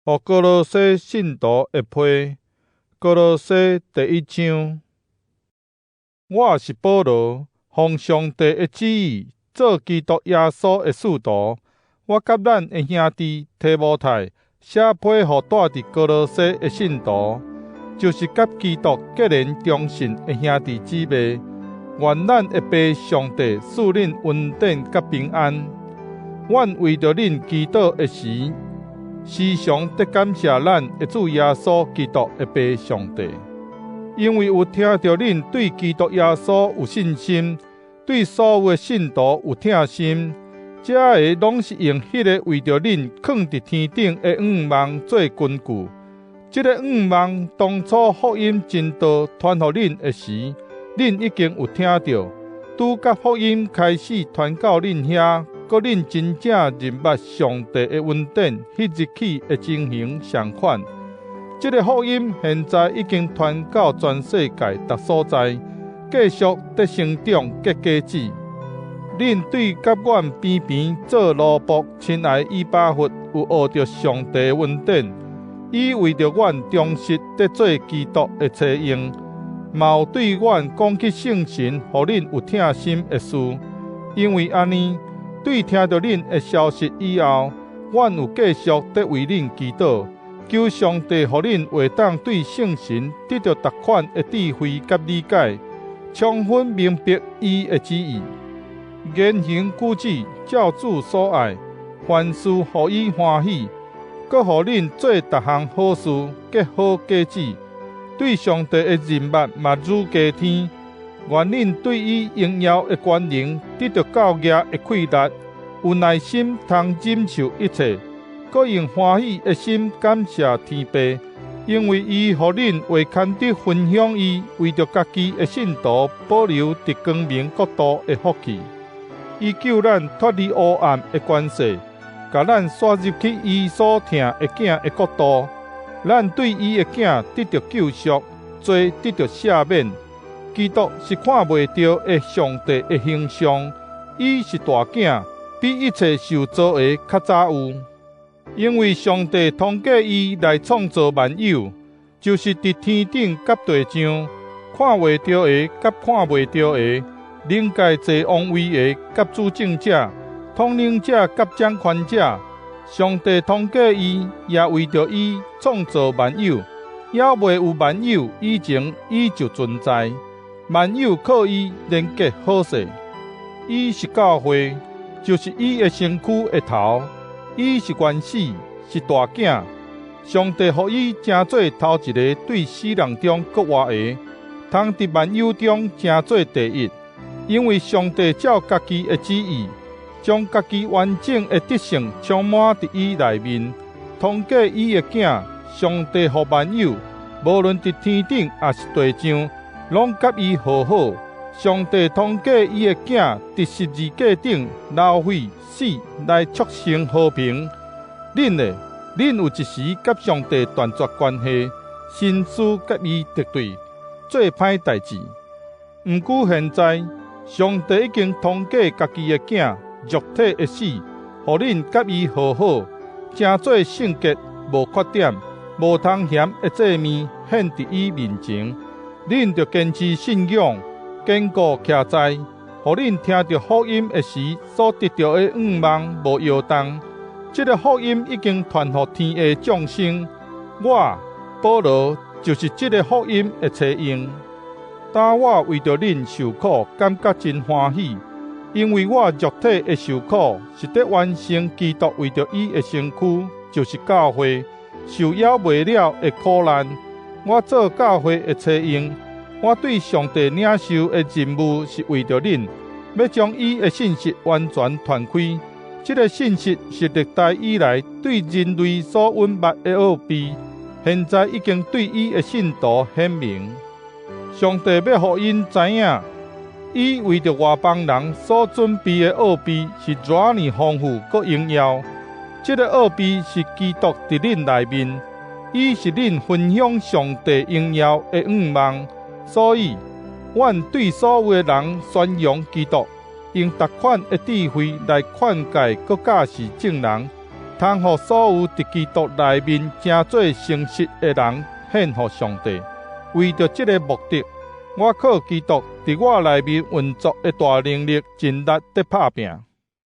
予歌羅西信徒的批，歌羅西第一章。我是保羅，奉上帝的旨意，做基督耶穌的使徒。我佮咱的兄弟提摩太寫批予住佇歌羅西的信徒，就是佮基督結連忠信的兄弟姊妹。願咱的父上帝賜恁恩典佮平安。阮為著恁祈禱的時，時常咧感謝咱的主耶穌基督的父上帝，因為有聽著恁對基督耶穌有信心，對所有的信徒有疼心。這个攏是用彼个為著恁囥佇天頂的向望做根據。這个向望當初福音真道傳予恁的時，恁已經有聽著，拄佮福音開始傳到恁遐，閣恁真正認捌上帝的恩典，彼日起的情形相款。這个福音現在已經傳到全世界逐所在，繼續咧成長結果子。恁對佮阮邊邊做奴僕親愛以巴弗有學著上帝的恩典，伊為著阮忠實咧做基督的差役，嘛有對阮講起聖神予恁有疼心的事。因為按呢，對聽著恁的消息以後，阮有繼續咧為恁祈禱，求上帝予恁會當對聖神得著逐款的智慧佮理解，充分明白伊的旨意。言行舉止照主所愛，凡事予伊歡喜，閣予恁做逐項好事，結好果子，對上帝的認捌嘛愈加添。願恁對伊榮耀的權能得著夠額的氣力，有耐心通忍受一切，閣用歡喜的心感謝天父，因為伊予恁會堪得分享伊為著家己的信徒保留佇光明國度的福氣。伊救咱脫離黑暗的權勢，共咱徙入去伊所疼的囝的國度。咱對伊的囝得著救贖，罪得著赦免。基督是看袂著的上帝的形象，伊是大囝，比一切受造的較早有。因為上帝通過伊來創造萬有，就是佇天頂佮地上，看袂著的佮看袂著的，靈界坐王位的佮主政者，統領者佮掌權者。上帝通過伊，也為著伊創造萬有，猶未有萬有以前，伊就存在。萬有靠伊連結好勢。伊是教會，就是伊的身軀的頭。伊是原始，是大囝。上帝予伊成做頭一个對死人中閣活的，通佇萬有中成做第一。因為上帝照家己的旨意，將家己完整的德性充滿佇伊內面。通過伊的囝，上帝予萬有，無論佇天頂抑是地上，攏佮伊和好。上帝通過伊的囝佇十字架頂流血死來促成和平。恁呢？恁有一時佮上帝斷絕關係，心思佮伊敵對，做歹代誌。毋過現在，上帝已經通過家己的囝肉體的死，予恁佮伊和好，成做聖潔、無缺點、無通嫌的祭物，獻佇伊面前。恁著堅持信仰，堅固徛在，予恁聽著福音的時所得著的向望無搖動。這个福音已經傳予天下眾生，我保羅就是這个福音的差役。當我為著恁受苦，感覺真歡喜，因為我肉體的受苦是咧完成基督為著伊的身軀，就是教會，受猶未了的苦難。我做教會的差役，我對上帝領受的任務是為著恁，欲將伊的信息完全傳開。這个信息是歷代以來對人類所隱瞞的奧秘，現在已經對伊的信徒顯明。上帝欲予𪜶知影，伊為著外邦人所準備的奧秘是偌爾豐富閣榮耀。這个奧秘是基督佇恁內面，伊是恁分享上帝榮耀的向望。所以，阮對所有的人宣揚基督，用逐款的智慧來勸誡閣教示眾人。通予所有佇基督內面成做誠實的人獻予上帝。為著這个目的，我靠基督佇我內面運作的大能力，盡力咧拍拚。